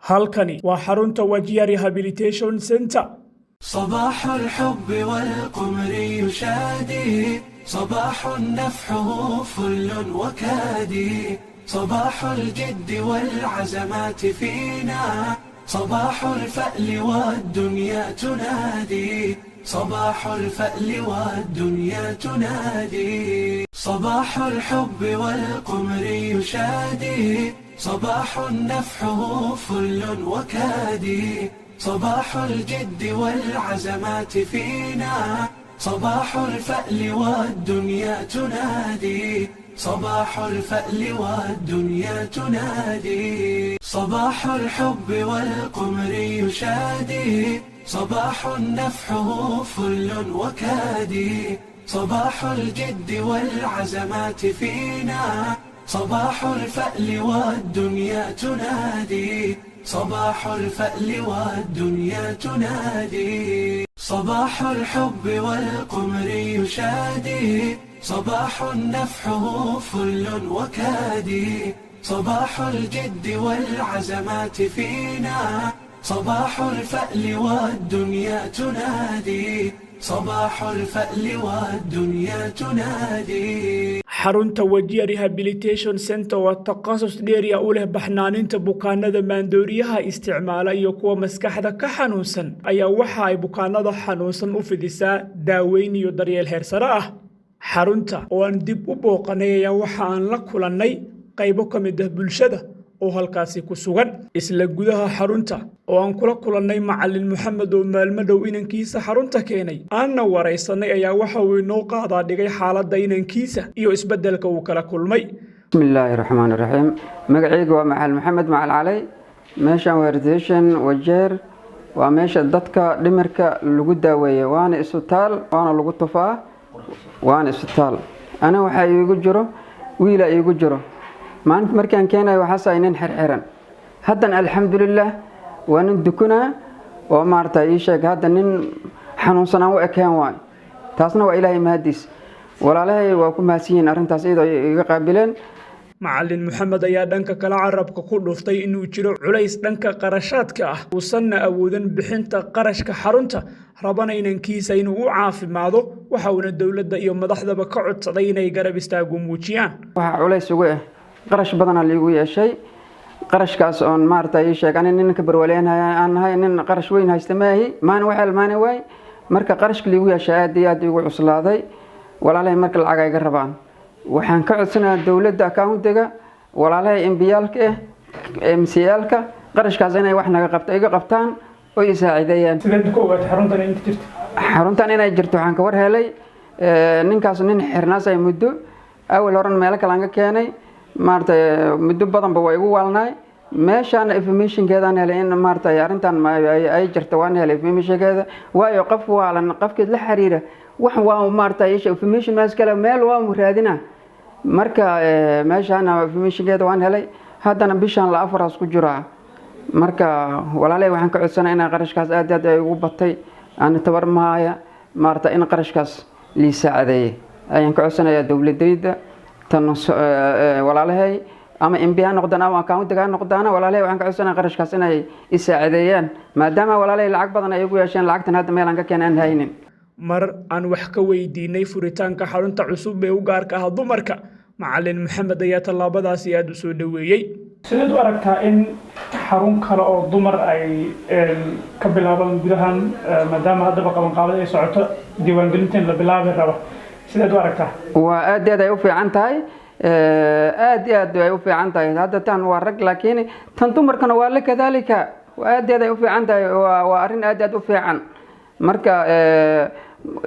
Halkani waa xarunta Wajir Rehabilitation Center. صباح الحب والقمري شادي، صباح نفحه فل وكادي، صباح الجد والعزمات فينا، صباح الفأل والدنيا تنادي، صباح الفأل والدنيا تنادي، صباح الحب والقمري شادي، صباح نفحه فل وكادي، صباح الجد والعزمات فينا، صباح الفأل والدنيا تنادي، صباح الفأل والدنيا تنادي، صباح الحب والقمري شادي، صباح نفحه فل وكادي، صباح الجد والعزمات فينا، صباح الفأل والدنيا تنادي، صباح الفأل والدنيا تنادي، صباح الحب والقمري شادي، صباح نفحه فل وكادي، صباح الجد والعزمات فينا، صباح الفأل والدنيا تنادي، صباح الفأل والدنيا تنادي. Xarunta Wajir Rehabilitation Center waa takhasus dheeri ah u leh baxnaaninta bukaanada maandooriyaha isticmaala iyo kuwa maskaxda ka xanuunsan, ayaa waxa ay bukaanada xanuunsan u fidisaa daaweyn iyo daryeel heer sare ah. Xarunta oo aan dib u booqanay ayaa waxa aan la kulannay qaybo ka mid ah bulshada oo halkaasi ku sugan. Isla gudaha xarunta oo aan kula kulannay Macalin Maxamed oo maalmo dhow inankiisa xarunta keenay, aanna waraysanay, ayaa waxa uu inoo qaadaa dhigay xaaladda inankiisa iyo isbeddelka uu kala kulmay. Bismi illaahi raxmaani raxiim. Magacayga waa Macalin Maxamed Macal Calay. Meeshan waa rehabilitation Wajeer, waa meesha dadka dhimirka lagu daaweeya, waana isbitaal, waana lagu tufaa, waana isbitaal. Ana waxaa iigu jiro wiila iigu jiro. Maalinta markaan keenayo waxaas nin xirxiran, haddana alxamdulilah waa nin dukunaa oo maarata ii sheeg hadda nin xanuunsanaan u ekeen waay. Taasna waa Ilaahay mahadiis. Walaalahay waa ku mahadsan yihiin arrintaas iyadoo ay iga qaabileen. Macalin Maxamed ayaa dhanka kale carabka ku dhuftay inuu jiro culays dhanka qarashaadka ah, uusanna awoodin bixinta qarashka xarunta, rabana inankiisa inuu u caafimaado. Waxa uuna dowladda iyo madaxdaba ka codsaday inay garab istaagu muujiyaan. Waxaa culays ugu ah qarash badanaa liigu yeeshay, qarashkaas oon maarata ii sheeg ani ninka barwaleenhaya aan nahay, nin qarash weyn haysta maahi, maalin waxeel maalin waay. Marka qarashka liigu yeeshay aad iyo aad iigu cuslaaday. Walaalahay marka lacag ay ga rabaan. Waxaan ka codsanayaa dowladda county-ga, walaalahay MP-yaalka ah, MCA-yaalka, qarashkaas inay wax naga qabto, iga qabtaan oo i saacideeyaan. Sideed ku ogaatay xaruntan inta jirta? Xaruntan inay jirto waxaan ka war helay ninkaas nin xirnaasay muddo awal horan meelo kale aan ka keenay. Maaragtay muddo badanba waa igu waalnaay. Meeshaana informationkeedaan helay in maaragtay arrintan ay jirto. Waan helay informationkeeda, waayo qof waalan qofkeed la xiriira wax waa maaragtay information mees kale meel waa raadina. Marka meeshaana informationkeeda waan helay. Haddana bishaan la afaraas ku jiraa. Marka walaalay waxaan ka codsanaa inaan qarashkaas aad aad ay ugu batay, aan tabar mahaya, maarata in qarashkaas lii saacadeeyay ayaan ka codsanayaa dowladayda tan, walaalahay, ama MP ha noqdaan ama county-ga ha noqdaan. Walaalahay waxaan ka codsanaya qarashkaas inay i saacideeyaan, maadaama walaalahay lacag badan ay ugu yeesheen, lacagtan hadda meel aan ka keenan haynin. Mar aan wax ka weydiinay furitaanka xarunta cusub ee u gaarka ah dumarka, Macalin Maxamed ayaa tallaabadaasi aada u soo dhoweeyey. Sideed u aragtaa in xarun kale oo dumar ay ka bilaabaan gudahan, maadaama haddaba qabanqaabada ay socoto, diiwaangelinta in la bilaabi rabo? Sideed u aragtaa? Waa aad aad ay u fiican tahay, aad iyo aad ay u fiican tahay. Hadda tan waa rag, laakiin tan dumarkana waa la kadaalika, aad aad ay u fiican tahay. Waa arrin aad aad u fiican. Marka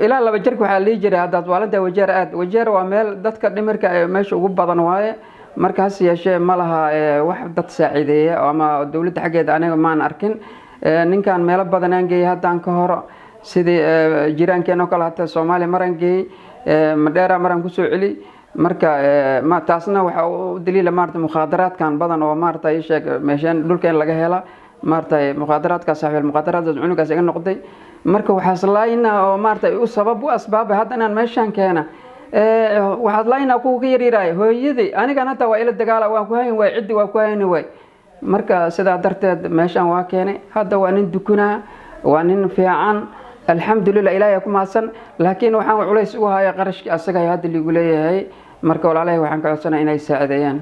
ilaa laba jirka waxaa lihi jiray haddaad waalantahay Wajeer aad. Wajeer waa meel dadka dhimirka meesha ugu badan waaye. Marka hase yeeshee ma laha wax dad saaciideeya ama dowladda xaggeeda aniga maan arkin. Ninkan meelo badan aan geeyay haddaan ka horo, sidii jiraankeen oo kale, hata Soomaaliya maraan geeyey, Madheera maraan kusoo celi. Marka taasna waxaa u daliila maarata mukhaadaraadkan badan oo maarata ii sheeg meesheen dhulka in laga hela, maarata mukhaadaraadkaas saxbil mukhaadaraadkaas cunugaas iga noqday. Marka waxaas laayna oo maarata u sabab u asbaabay hadda inaan meeshaan keena. Waxaad laayna kuwa ka yaryaraay hooyadii anigan hataa waa ila dagaala, waan ku hayn waay ciddi, waa ku hayni waay. Marka sidaa darteed meeshaan waa keenay. Hadda waa nin dukunaa, waa nin fiican, alxamdulilah, Ilaahay ku mahadsan. Laakiin waxaan culays ugu haya qarashkii asaga hadda liigu leeyahay. Marka walaalahay waxaan ka codsanaya inay saacideeyaan.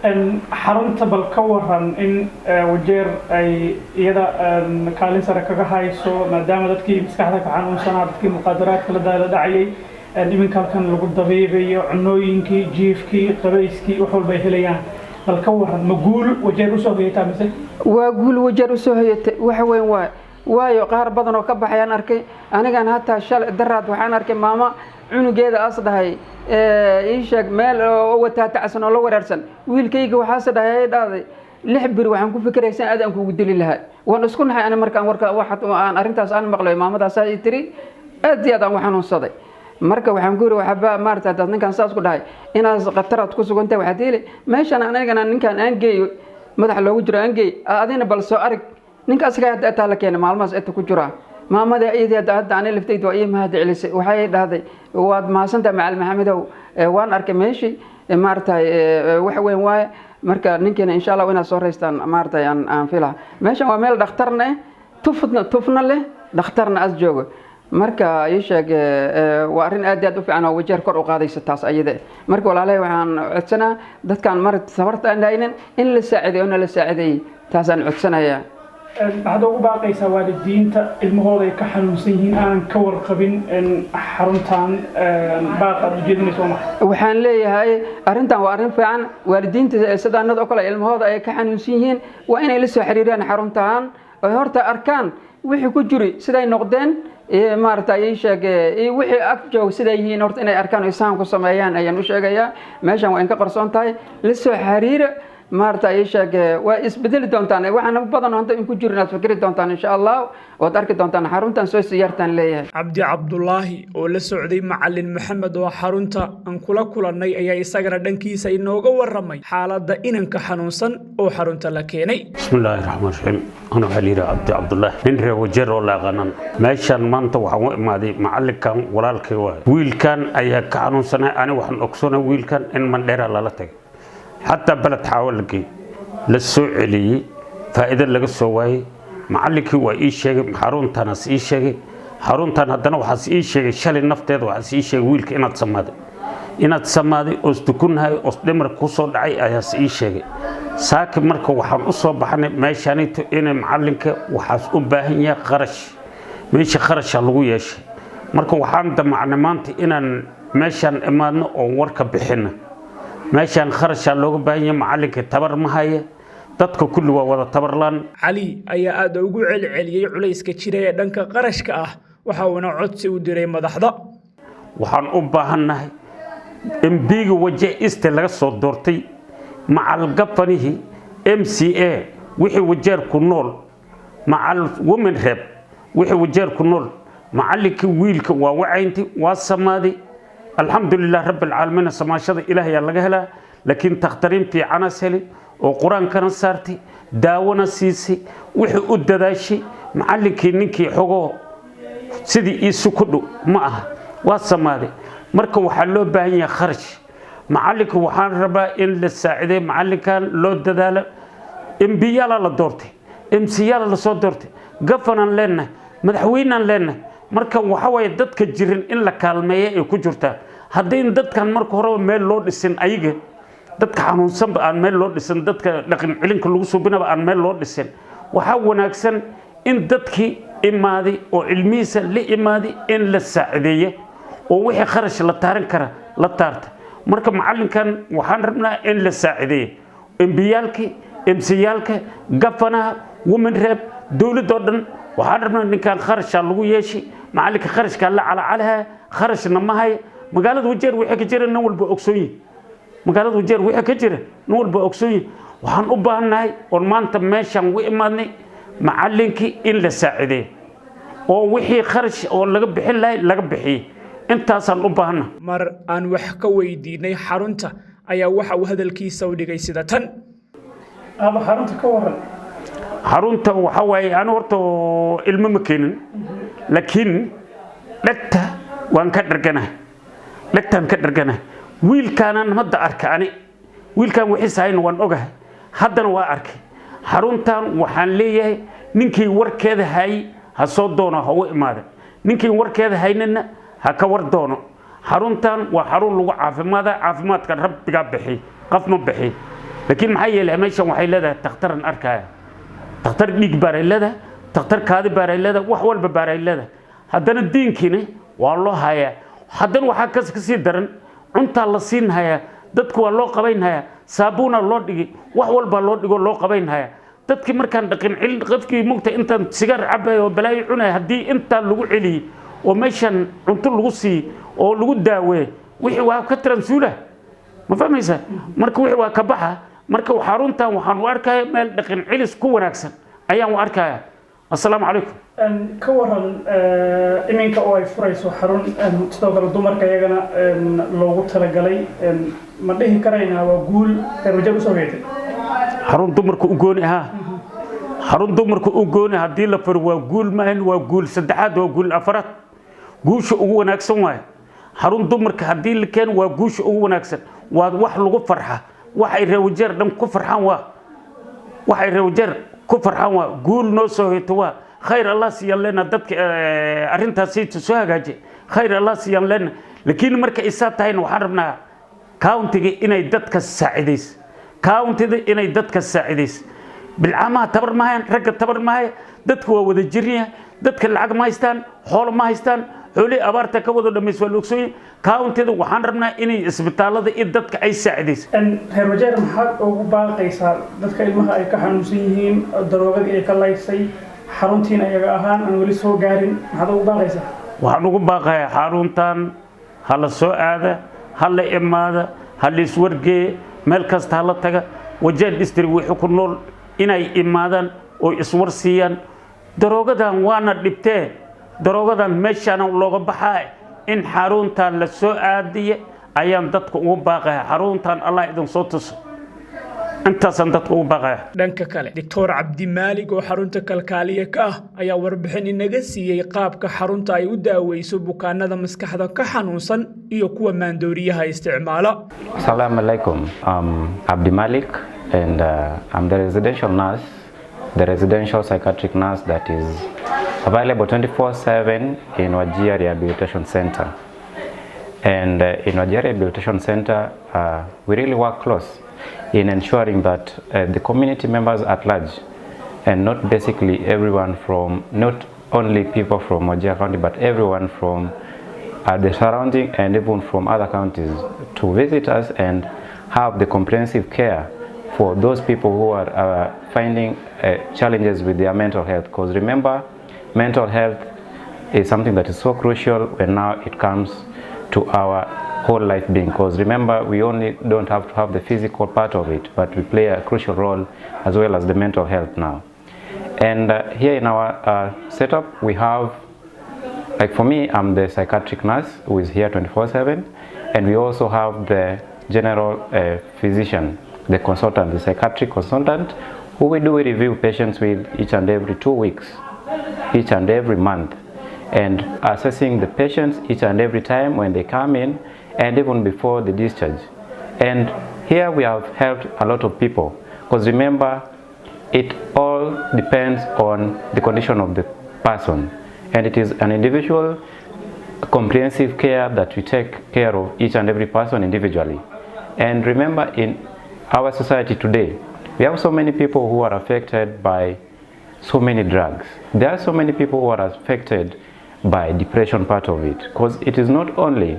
Xarunta bal ka waran in Wajeer ay iyada kaalin sare kaga hayso, maadaama dadkii maskaxda ka xanuunsanaa, dadkii muqaadaraadka la daala dhacayay, iminka halkan lagu dabiibayo, cunooyinkii, jiifkii, qabayskii, wax walba ay helayaan. Bal ka waran, ma guul Wajeer usoo hoyataa mise? Waa guul Wajeer usoo hoyatay, wax weyn waay. Waayo, qaar badan oo ka baxayaan arkay anigan. Hataa shalay daraad waxaan arkay maama cunugeeda as dhahay, "Ii sheeg meel oo wataatacsan oo la wareersan wiilkayga." Waxaase dhahay, ay dhahday, 6 bir waxaan ku fikiraysan aad aan kugu dili lahaa. Waan isku naxay ani markaan warka waxa aan arrintaas aan maqlay. Maamadaasaa ii tiri, aad iyo aad aan u xanuunsaday. Marka waxaan ku yiri, waxba maarata hadaad ninkaan saas ku dhahay inaad khataraad ku sugan tahay, waxaad heli meeshan anigana ninkaan aan geeyo, madaxa loogu jiro aan geey, adina bal soo arag ninka asaga. Hadda ataa la keenay, maalmahaas inta ku jiraa. Maamada iyadii hadda ani laftayda waa ii mahad celisay. Waxay dhahday, "Waad mahadsantahay, Macalin Maxamedow, waan arkay meeshii, maaragtay, wax weyn waaye." Marka ninkiina insha Allah inaad soo raystaan, maaragtay, aan filaa. Meeshan waa meel dhakhtarna eh, tufna tufna leh, dhakhtarna as joogo. Marka ii sheeg, waa arrin aad iyo aad u fiican oo Wajeer kor u qaadaysa taas ayada. Marka walaalahay waxaan codsanaa dadkaan mar sabarta aan haynin in la saacideeyo, na la saacideeyey, taasaan codsanayaa. Waxaad ugu baaqaysaa waalidiinta ilmahooda ay ka xanuunsan yihiin, aanan ka warqabin xaruntan, baaq aad ujeedinayso waa maxay? Waxaan leeyahay arrintan waa arrin fiican. Waalidiinta sidaanad oo kale ilmahooda ay ka xanuunsan yihiin waa inay la soo xiriiraan xaruntan, oy horta arkaan wixii ku jiri siday noqdeen, maaragta, ii sheeg, wixii ag joog siday yihiin. Horta inay arkaan oo isaan ku sameeyaan ayaan u sheegayaa. Meeshan waa in ka qarsoon tahay, la soo xiriira. Maaragta, ii sheeg, waa isbedeli doontaan. Waxaana badan hanta in ku jirin aad fikri doontaan insha Allah, ood arki doontaan xaruntan soo siyaartaan leeyahay. Cabdi Cabdulaahi oo la socday Macalin Maxamed oo xarunta aan kula kulannay ayaa isagana dhankiisa inooga warramay xaaladda inanka xanuunsan oo xarunta la keenay. Bismillaahi raxmaan raxiim. Ana waxaa la yidhaha Cabdi Cabdulaahi, nin reer Wajeer oo la aqaanan. Meeshaan maanta waxaan u imaaday macallinkan walaalkay waay. Wiilkan ayaa ka xanuunsanay. Ani waxaan ogsoonay wiilkan in Mandheera lala tagay, xataa Baled Xaawo la geey, la soo celiyey, faa'iido laga soo waayey. Macallinkii waa ii sheegay xaruntaanaas ii sheegay. Xaruntan haddana waxaas ii sheegay shalay nafteeda, waxaas ii sheegay wiilka inaad samaaday oos dukunnahay, oos dhimar ku soo dhacay ayaas ii sheegay saaki. Marka waxaan u soo baxnay meeshaanito inay macallinka waxaas u baahan yahay qarash. Meesha qarasha lagu yeeshay. Marka waxaan damacnay maanta inaan meeshaan imaadno oon warka bixinno. Meeshaan kharashaa looga baahan yahay, macallinka tabar ma haya, dadka kulli waa wada tabarlaan. Cali ayaa aad ugu celceliyey culayska jira ee dhanka qarashka ah, waxa uuna codsi u diray madaxda. Waxaan u baahannahay MP-ga Wajeer East laga soo doortay, macal governor-hii, MCA, wixii Wajeer ku nool, macal women rep, wixii Wajeer ku nool. Macallinkii wiilka waa wacaynti, waa samaaday, alxamdulilah rabbi alcaalamiin. Samaashada Ilaahayaa laga helaa, laakiin takhtariin fiicanas helay oo Qur-aankana saartay, daawona siisay, wixii u dadaashay. Macallinkii ninkii xogoo sidii iisu ku dhow ma aha, waa samaaday. Marka waxaa loo baahan yahay kharash. Macallinka waxaan rabaa in la saacideeyo, macallinkan loo dadaalo. MP-yaala la doortay, MCA-yaala lasoo doortay, governor-aan leenahay, madaxweynaan leenahay. Marka waxa waaye dadka jirin in la kaalmeeya ay ku jirtaa. Haddayn dadkan marka horeba meel loo dhisin, ayaga dadka xanuunsanba aan meel loo dhisin, dadka dhaqan celinka lagu suubinaba aan meel loo dhisin, waxaa wanaagsan in dadkii imaaday oo cilmihiisa la imaaday in la saacideeya oo wixii kharash la taaran kara la taarta. Marka macallinkan waxaan rabnaa in la saacideeyo, MP-yaalkii, MCA-yaalka, governor-ha, women rep, dowladoo dhan. Waxaan rabnaa ninkan kharashaa lagu yeeshay, macallinka kharashkaa la calacalaha, kharashna ma haya. Magaalada Wajeer wixii ka jira nin walba ogsoon yihi. Magaalada Wajeer wixii ka jira nin walba ogsoon yihi. Waxaan u baahannahay oon maanta meeshaan u imaadnay macallinkii in la saacideeyo oo wixii kharash oo laga bixin lahay laga bixiyey. Intaasaan u baahanna. Mar aan wax ka weydiinay xarunta ayaa waxa uu hadalkiisa u dhigay sida tan. Aba, xarunta ka waran. Xarunta waxa waaye, anu horta ilmo ma keenin, laakiin dhegta waan ka dharganahay, dhegtaan ka dharganahay. Wiilkaanaan hadda arka ani, wiilkaan wixiis hayna waan ogahay. Haddana waa arkay xaruntan. Waxaan leeyahay, ninkii warkeeda hay ha soo doono, ha u imaada. Ninkii warkeeda haynana ha ka war doono. Xaruntan waa xarun lagu caafimaada. Caafimaadka rabbigaa bixi, qof ma bixi. Laakiin maxaa yeelay, meeshan waxay leedahay takhtaran arkaya, takhtar dhiig baaray leedahay, takhtar kaadi baaray leedahay, wax walba baaray leedahay. Haddana diinkiina waa loo hayaa. Haddana waxaa ka sii daran, cuntaa la siin hayaa, dadku waa loo qabayn hayaa, saabuuna loo dhigi, wax walbaa loo dhigo, loo qabayn hayaa dadkii. Markaan dhaqin celin, qofkii mugta intaan sigaar cabaya oo balaayo cunaya, haddii intaan lagu celiyey oo meeshan cunto lagu siiy oo lagu daaweeye, wixii waa ka taransuula. Ma fahmaysa? Marka wixii waa ka baxa. Marka xaruntan waxaan u arkaya meel dhaqan celis ku wanaagsan ayaan u arkaya. Assalaamu calaykum. Ka waran iminka oo ay furayso xarun sidoo kale dumarka iyagana loogu talagalay, ma dhihi karaynaa waa guul reer Wajeer usoo hoyatay? Xarun dumarka u gooni ahaa, xarun dumarka u gooni haddii la furo, waa guul maahan, waa guul saddexaad, waa guul afaraad. Guusha ugu wanaagsan waaye. Xarun dumarka haddii la keeno, waa guusha ugu wanaagsan, waa wax lagu farxa, wax ay reer Wajeer dhan ku farxaan, waa wax ay reer Wajeer ku farxaan, waa guul noo soo hoyto. Waa khayr Allah siiyaan leena dadka arrintaasi soo hagaajiya, khayr Allah siiyaan leena. Laakiin marka isaa tahayna, waxaan rabnaa countiga inay dadka saacidayso, countida inay dadka saacidayso. Bilcaamaha tabar mahayaan, ragga tabar mahaya, dadka waa wada jirnya, dadka lacag ma haystaan, xoolo ma haystaan, xoolihii abaarta ka wada dhamays, waa la ogsoonyahay. Countida waxaan rabnaa inay isbitaalada iyo dadka ay saacidayso. Reer Wajeer maxaad ugu baaqaysaa, dadka ilmaha ay ka xanuunsan yihiin, daroogadii ay ka laysay, xaruntiina iyaga ahaan aan weli soo gaarin? Maxaad ugu baaqaysaa? Waxaan ugu baaqayaa, xaruntan ha la soo aada, ha la imaada, ha la iswargeeye, meel kasta ha la taga. Wajeer district wixii ku nool inay imaadaan oo iswar siiyaan. Daroogadan waana dhibtee, daroogadan meeshaana looga baxaa in xaruntan la soo aadiye ayaan dadka ugu baaqaya. Xaruntan Allah idin soo tuso, intaasaan dadka ugu baaqaya. Dhanka kale, Doctor Cabdimaalig oo xarunta kalkaaliye ka ah ayaa warbixin inaga siiyey qaabka xarunta ay u daaweyso bukaanada maskaxda ka xanuunsan iyo kuwa maandooriyaha isticmaala. Assalamu alaikum. I'm Abdi Malik and I'm the residential nurse, the residential psychiatric nurse that is available 24/7 in Wajir Rehabilitation Center. And in Wajir Rehabilitation Center, we really work close in ensuring that the community members at large, and not basically everyone from, not only people from Wajir County, but everyone from the surrounding and even from other counties to visit us and have the comprehensive care for those people who are finding challenges with their mental health. Because remember, mental health is something that is so crucial when now it comes to our whole life being. Because remember, we only don't have to have the physical part of it, but we play a crucial role as well as the mental health now. And here in our setup, we have, like for me, I'm the psychiatric nurse who is here 24/7, and we also have the general physician, the consultant, the psychiatric consultant, who we do review patients with each and every 2 weeks, each and every month, and assessing the patients each and every time when they come in and even before the discharge. And here we have helped a lot of people, because remember, it all depends on the condition of the person, and it is an individual comprehensive care that we take care of each and every person individually. And remember, in our society today, we have so many people who are affected by so many drugs. There are so many people who are affected by depression part of it, because it is not only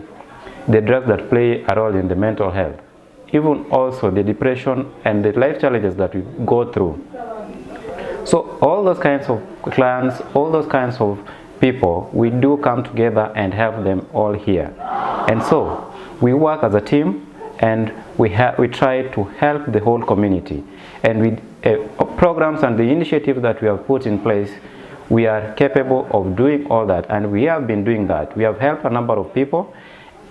the drugs that play a role in the mental health, even also the depression and the life challenges that we go through. So all those kinds of clients, all those kinds of people, we do come together and help them all here. And so we work as a team and we try to help the whole community. And with programs and the initiatives that we have put in place, we are capable of doing all that, and we have been doing that. We have helped a number of people,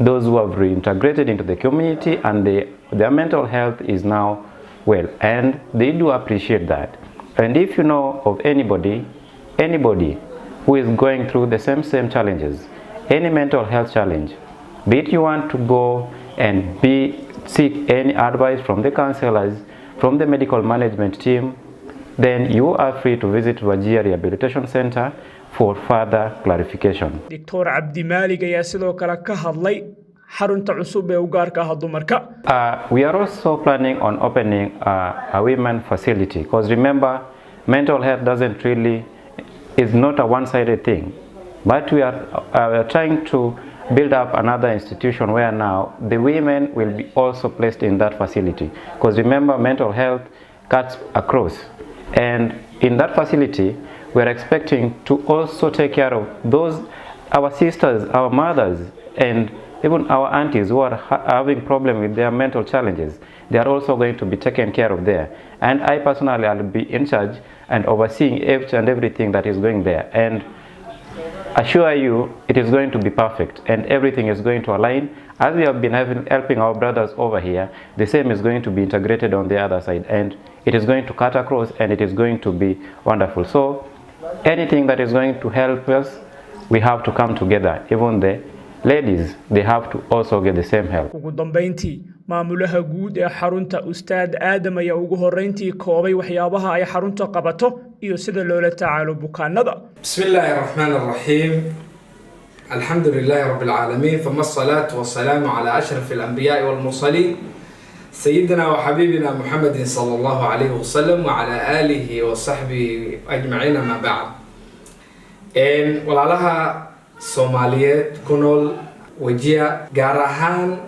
those who have reintegrated into the community, and their mental health is now well, and they do appreciate that. And if you know of anybody, anybody who is going through the same challenges, any mental health challenge, be it you want to go and be seek any advice from the counselors, from the psychiatric nurses, or from the from the medical management team, then you are free to visit Wajir Rehabilitation Center for further clarification. Doctor Cabdimaalig ayaa sidoo kale ka hadlay xarunta cusub ee u gaarka ah dumarka. We are also planning on opening a women facility because, remember, mental health doesn't really, is not a one-sided thing. But we are trying to build up another institution where now the women will be also placed in that facility. Because remember, mental health cuts across. And in that facility, we are expecting to also take care of those, our sisters, our mothers, and even our aunties who are having problem with their mental challenges. They are also going to be taken care of there. And I personally will be in charge and overseeing each and everything that is going there. And assure you, it is going to be perfect and everything is going to align. As we have been helping our brothers over here, the same is going to be integrated on the other side, and it is going to cut across and it is going to be wonderful. So anything that is going to help us, we have to come together. Even the ladies, they have to also get the same help. Ugu dambeyntii, maamulaha guud ee xarunta, Ustaad Aadam, ayaa ugu horreyntii koobay waxyaabaha ay xarunta qabato iyo sida loola tacaalo bukaanada. بسم الله الرحمن الرحيم، الحمد لله رب العالمين، ثم الصلاة والسلام على أشرف الأنبياء والمرسلين، سيدنا وحبيبنا محمد صلى الله عليه وسلم وعلى آله وصحبه أجمعين، ما بعد. Walaalaha Soomaaliyeed ku nool Wajiya, gaar ahaan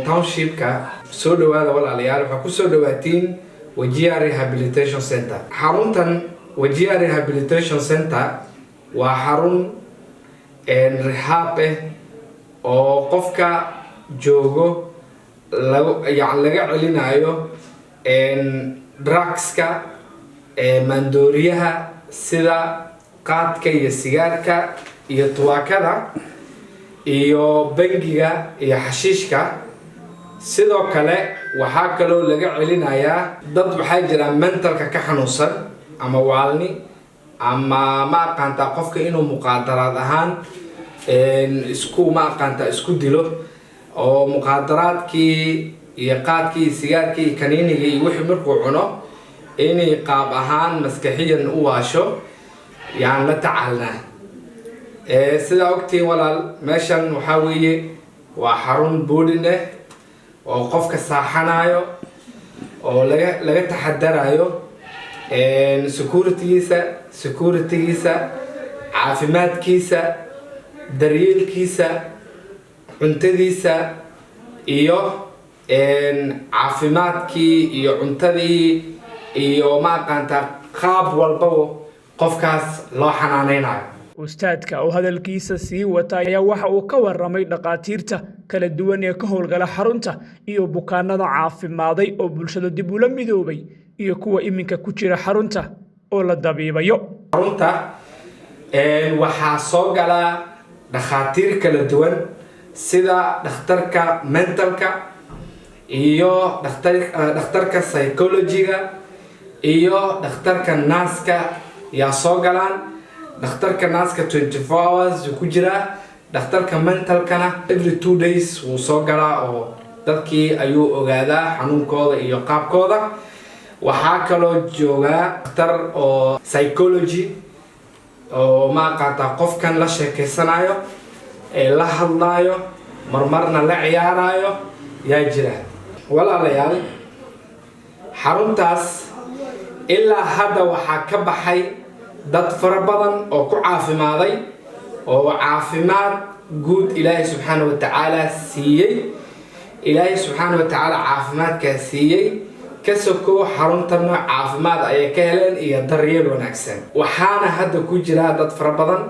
townshipka, soo dhawaada walaalayaal. Waxaa kusoo dhawaatiin Wajia Rehabilitation Center. Xaruntan Wajia Rehabilitation Center waa xarun rehab ah oo qofka joogo yani laga celinayo drugska, maandooriyaha sida qaadka iyo sigaarka iyo tubaakada iyo bangiga iyo xashiishka. Sidoo kale waxaa kaloo laga celinayaa dad waxaa jira mentalka ka xanuunsan ama waalni ama ma aqaantaa qofka inuu muqaadaraad ahaan isku ma aqaantaa isku dilo, oo muqaadaraadkii iyo qaadkii iyo sigaarkii iyo kaniinigii iyo wixii markuu cuno inay qaab ahaan maskaxiyan u waasho yaan la tacaalnaa. Sidaa ogtihiin walaal, meeshan waxaa weeye waa xarun boarding ah oo qofka saaxanayo oo laga taxadarayo securitygiisa, caafimaadkiisa, daryeelkiisa, cuntadiisa iyo caafimaadkii iyo cuntadii iyo ma aqaanta qaab walbaba qofkaas loo xanaaneynayo. Ustaadka oo hadalkiisa sii wata ayaa waxa uu ka warramay dhakhaatiirta kala duwan ee ka howlgala xarunta iyo bukaanada caafimaaday oo bulshada dib ula midoobay iyo kuwa iminka ku jira xarunta oo la dabiibayo. Xarunta waxaa soo gala dhakhaatiir kala duwan, sida dhakhtarka mentalka iyo dhakhtarka psychologyga iyo dhakhtarka nurse-ka yaa soo galaan. Dhakhtarka nurse-ka 24 hours wuu ku jiraa, dhakhtarka mentalkana every 2 days wuu soo galaa oo dadkii ayuu ogaadaa xanuunkooda iyo qaabkooda. Waxaa kaloo joogaa dhakhtar oo psychology oo ma aqaantaa qofkan la sheekeysanayo ee la hadlaayo, marmarna la ciyaarayo yaa jira. Walaalayaal, xaruntaas ilaa hadda waxaa ka baxay dad fara badan oo ku caafimaaday oo caafimaad guud Ilaahay subxaana wa tacaala siiyey. Ilaahay subxaana wa tacaala caafimaadkaa siiyey ka sokow, xaruntana caafimaad ayay ka heleen iyo daryeel wanaagsan. Waxaana hadda ku jira dad fara badan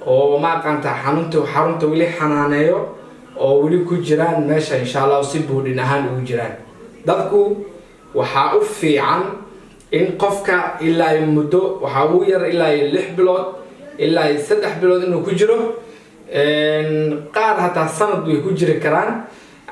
oo ma aqaanta xarunta weli xanaaneeyo oo weli ku jiraan meesha, insha Allah, si boarding ahaan ugu jiraan. Dadku waxaa u fiican in qofka ilaa iyo muddo, waxaa ugu yar ilaa iyo 6 bilood ilaa iyo 3 bilood inuu ku jiro. Qaar hataa sanad way ku jiri karaan.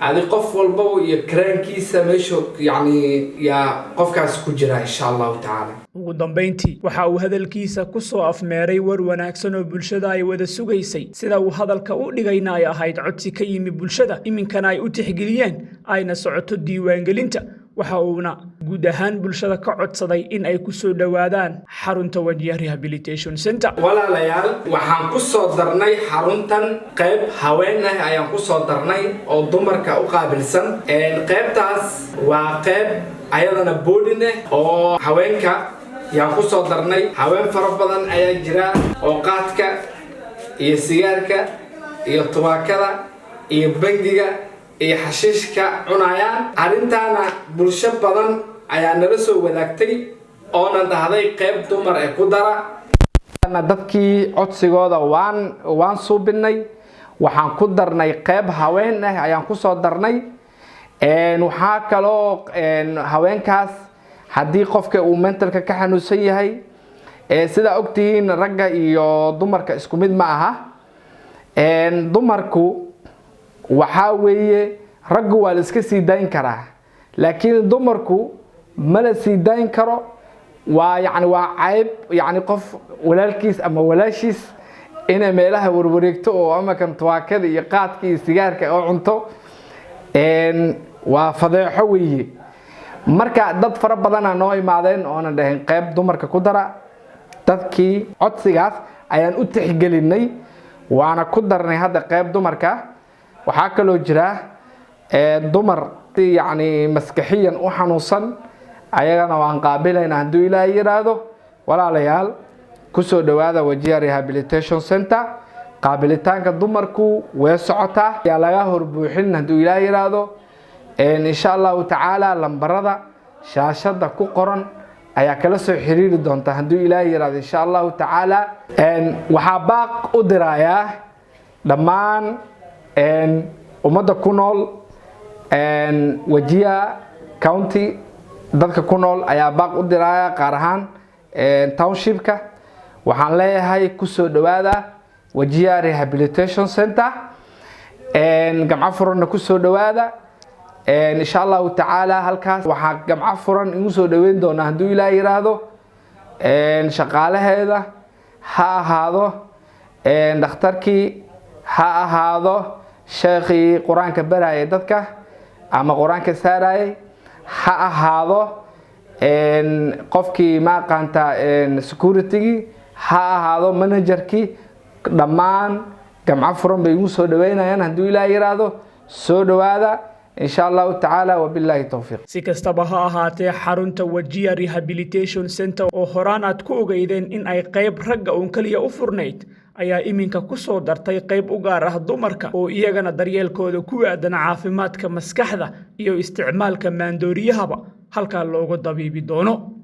Adi qof walbaba iyo karaankiisa meesha yacni yaa qofkaas ku jira, insha Allahu tacaala. Ugu dambayntii, waxa uu hadalkiisa ku soo afmeeray war wanaagsan oo bulshada ay wada sugaysay, sida uu hadalka u dhigayna ay ahayd codsi ka yimi bulshada, iminkana ay u tixgeliyeen ayna socoto diiwaangelinta. Waxa uuna guud ahaan bulshada ka codsaday in ay ku soo dhowaadaan xarunta Wajir Rehabilitation Center. Walaalayaal, waxaan ku soo darnay xaruntan qayb haween ah ayaan ku soo darnay oo dumarka u qaabilsan. Qaybtaas waa qayb ayadana boarding ah oo haweenka yaan ku soo darnay. Haween fara badan ayaa jira oo qaadka iyo sigaarka iyo tubaakada iyo bangiga iyo xashiishka cunayaan. Arrintaana bulsho badan ayaa nala soo wadaagtay oona dhahday qayb dumar ee ku dara. Dadkii codsigooda waan suubinay, waxaan ku darnay qayb haween ah ayaan ku soo darnay. Waxaa kaloo haweenkaas, haddii qofka uu mentalka ka xanuunsan yahay, sidaa ogtihiin ragga iyo dumarka isku mid ma aha. Dumarku waxaa weeye, raggu waa la iska sii dayn karaa, laakiin dumarku ma la sii dayn karo. Waa yani waa cayb, yani qof walaalkiis ama walaashiis inay meelaha warwareegto oo ama kan tubaakada iyo qaadka iyo sigaarka oo cunto waa fadeexo weeye. Marka dad fara badana noo imaadeen oona dhaheen qayb dumarka ku dara. Dadkii codsigaas ayaan u tixgelinay, waana ku darnay hadda qayb dumarka. Waxaa kaloo jira dumar yacni maskaxiyan u xanuunsan, ayagana waan qaabilaynaa hadduu Ilaahay yidhaahdo. Walaalayaal, kusoo dhowaada Wajir Rehabilitation Center. Qaabilitaanka dumarku way socotaa, yaa laga horbuuxin hadduu Ilaahay yidhaahdo. Insha Allahu tacaala, lambarada shaashada ku qoran ayaa kala soo xiriiri doonta hadduu Ilaahay yidhaahdo, insha Allahu tacaala. Waxaa baaq u dirayaa dhammaan ummadda ku nool Wajir County. Dadka ku nool ayaa baaq u diraya, qaar ahaan townshipka. Waxaan leeyahay kusoo dhowaada Wajir Rehabilitation Center, gamco furanna kusoo dhowaada, insha Allahu tacaala. Halkaas waxaa gamco furan igu soo dhoweyn doonaa hadduu Ilaah yiraahdo shaqaalaheeda, ha ahaado dhakhtarkii, ha ahaado sheekhii qur-aanka barayay dadka ama qur-aanka saarayay, ha ahaado qofkii maaqaanta securitygii, ha ahaado managerkii. Dhammaan gamco furan bay igu soo dhaweynayaan hadduu Ilaah yiraahdo. Soo dhowaada, insha Allahu tacaala. Wabilaahi towfiiq. Si kastaba ha ahaatee, xarunta Wajir Rehabilitation Center oo horaan aad ku ogeydeen in ay qayb ragga uun keliya u furnayd ayaa iminka ku soo dartay qayb u gaar ah dumarka oo iyagana daryeelkooda ku aadan caafimaadka maskaxda iyo isticmaalka maandooriyahaba halkaa looga dabiibi doono.